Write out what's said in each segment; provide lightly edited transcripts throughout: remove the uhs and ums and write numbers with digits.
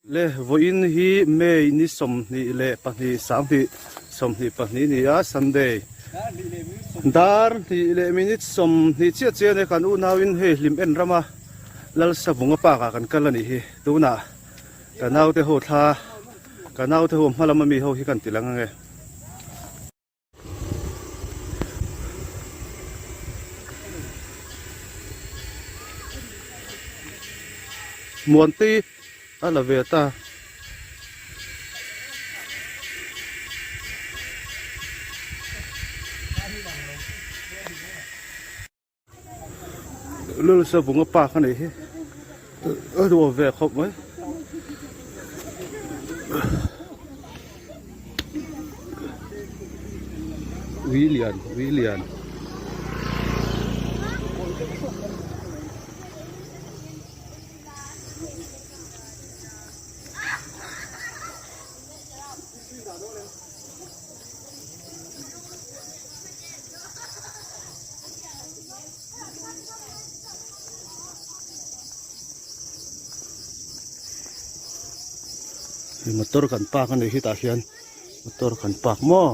Le vawiin hi May ni 22 2022 ni a Sunday dar hnih leh minute 20 chiah chiah ania kan unauin hei hlim en rama Lalsavunga park ah kan kal a nih hi tunah ka naute ho thla ka naute ho hma lama mi ho hi kan ti lang ange. Muanti a la ve ta. Lulsa vunga park a nih hi a nuam ve khawp mai. Ui lian ui lian. Motor kan park a nih hi tah hian motor kan park maw.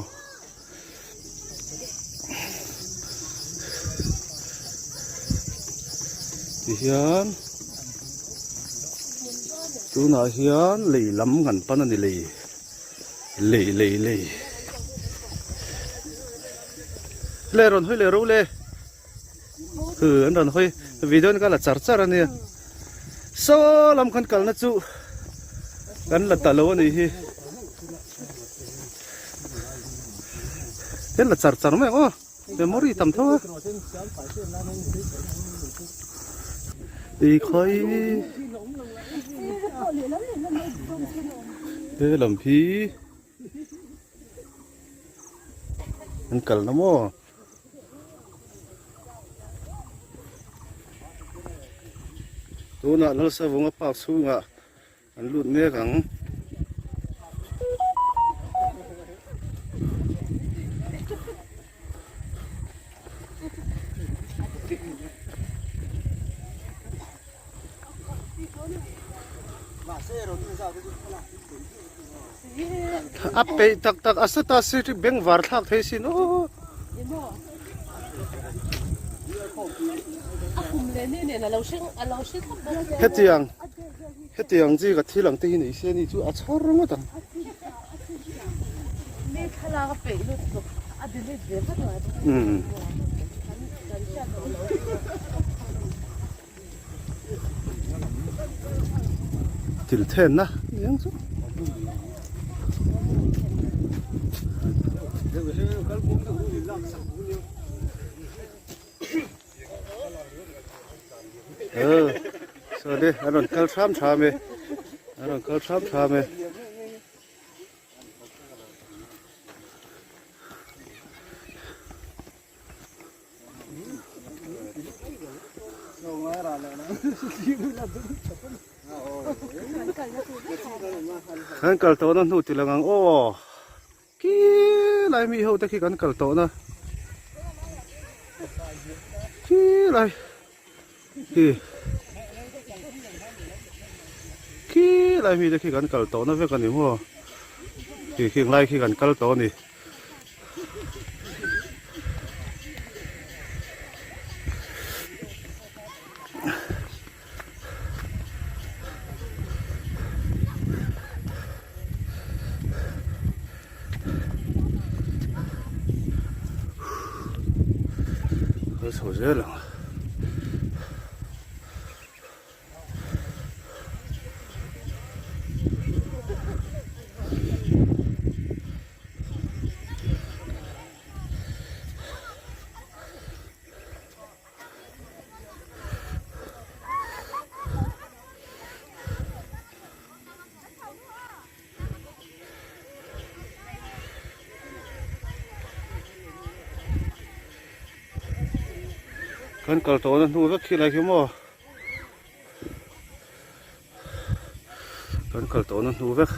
Tihian tunah hian lei lam kan pan a ni lei lei lei lei le rawn hawi leh ro le huu an rawn hawi video in ka la char char a nia saw lam kan kalna chu kan la ta lo a nih hi. Hian la char char mai ang aw memory tam tho a i khawi he lam hi an kal na maw. Tunah Lalsavunga park chhungah An lut mek ang. A peih tak tak a seta si bengvar thlak thei sin aw. Hetiang. Hetiang chi ka thil ang te hi nei se ni chu a chhar ngawt ang. Mi thlalak a peih lutuk a delete ve vat mai bawk. Umm. Kan hriat loh loh. Thil thenna eng chu. Saw le a rawn kal thram thram e a rawn kal thram thram e. Kan kal tawhna hnu ti lang ang aw Khi lai mi ho te khi kan kal tawh na khi lai khi khi lai mi te khi kan kal tawh na vek a ni maw khi khing lai khi kan kal tawh a ni. Kal chho zel ang. Kan kal tawhna hnu vek khi lai khi maw kan kal tawhna hnu vek.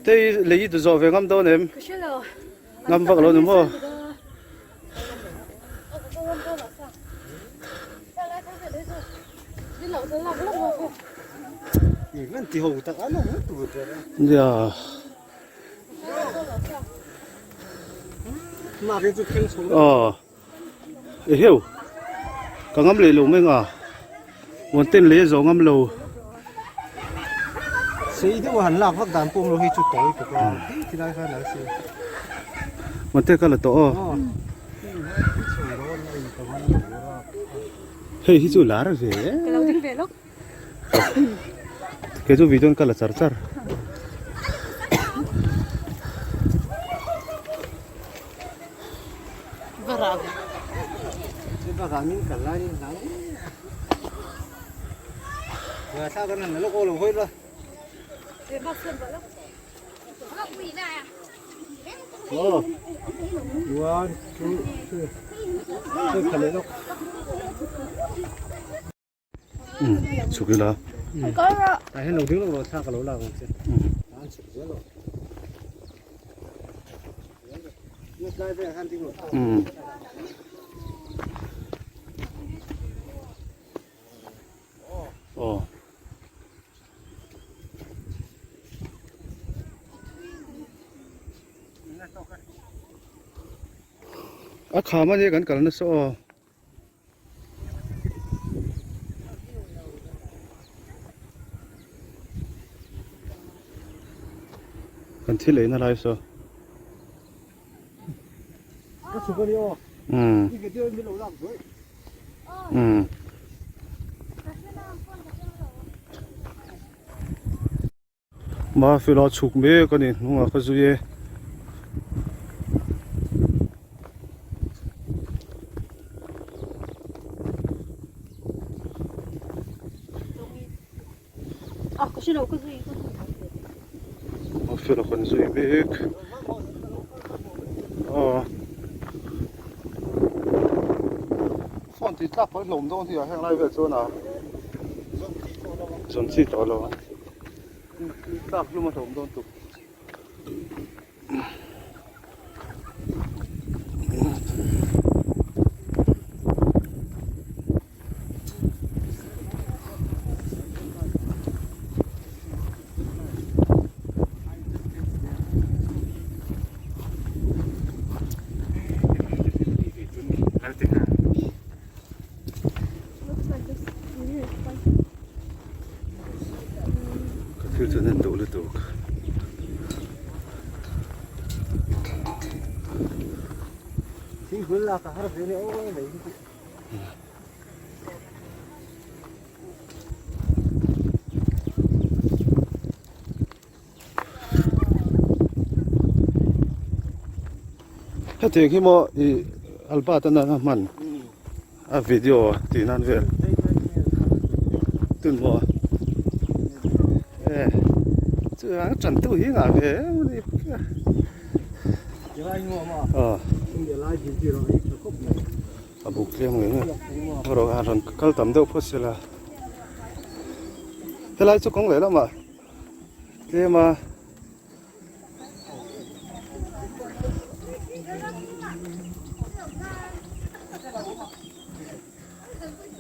Tei lei i duh zawh ve ngam dawn em? Ka hre lo. Ngam vak lo ni maw? Nia. Aw. Eheu. Ka ngam leh lo mai nga. Mountain lei a zawh ngam lo. Sei deuh a han lak vak dan pawh lo hi chu tawi tuk a ti ti lai khan a si. Mountain ka la tawh aw. Hei hi chu lar ve. Ka lo ding ve lawk. Kei chu video ka la char char. Chhuk ila. Aw. A kham a nia kan kal nasa aw. Kan thil eina lai saw. Umm. Umm. Mafela chhuk mek a ni hnungah ka zui e. Mafela kan zui mek aw phone tih tlak pawh hi hlawm dawn hi a heng lai vel chuan a. Zawn chi tawh lo a tlak hlum a hlawm dawn tuk. Ka thil chuan en duh lutuk. Hetiang hi maw ih Albert a nana hman a video tih nan vel tun maw e chu a tan tu hi ngah ve em a ni aw a buk tlem ngei ngei erawh a rawn kal tam deuh phawt se la helai chu kawng leh lamah. Tlem a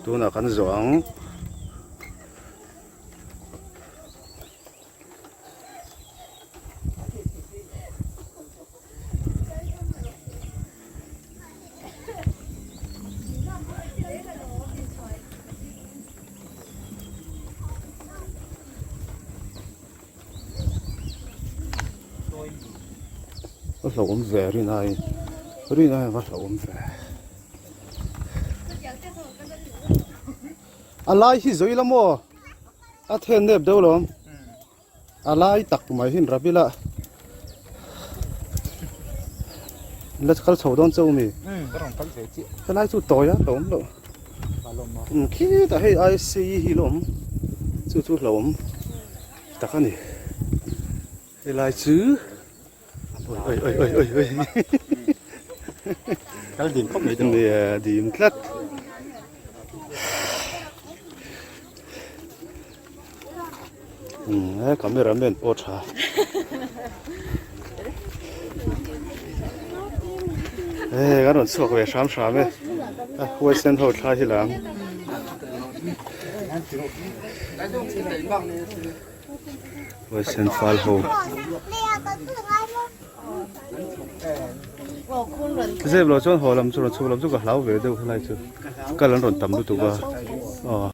tunah kan zawh ang. A hlauhawm ve rin aiin rin aiin a va hlauhawm ve a lai hi zawi la maw a then nep deuh lo a lai tak mai hi rap ila la kal chho dawn cheu mi helai chu tawi a hlauhawm loh khitah hei I C hi la awm chu chu hlauhawm tak a ni helai chu oi oi oi oi oi kal dim khawp mai nia dim tlat. Umm he camera man pawh tha. Ee kan rawn chhuak ve hram hram e a huaisen ho thla hi lang. Huaisen fal ho. Zep lo chuan haw lam chu rawn chhuk lam chu ka hlau ve deuh helai chu kal an rawn tam lutuk a. Aw.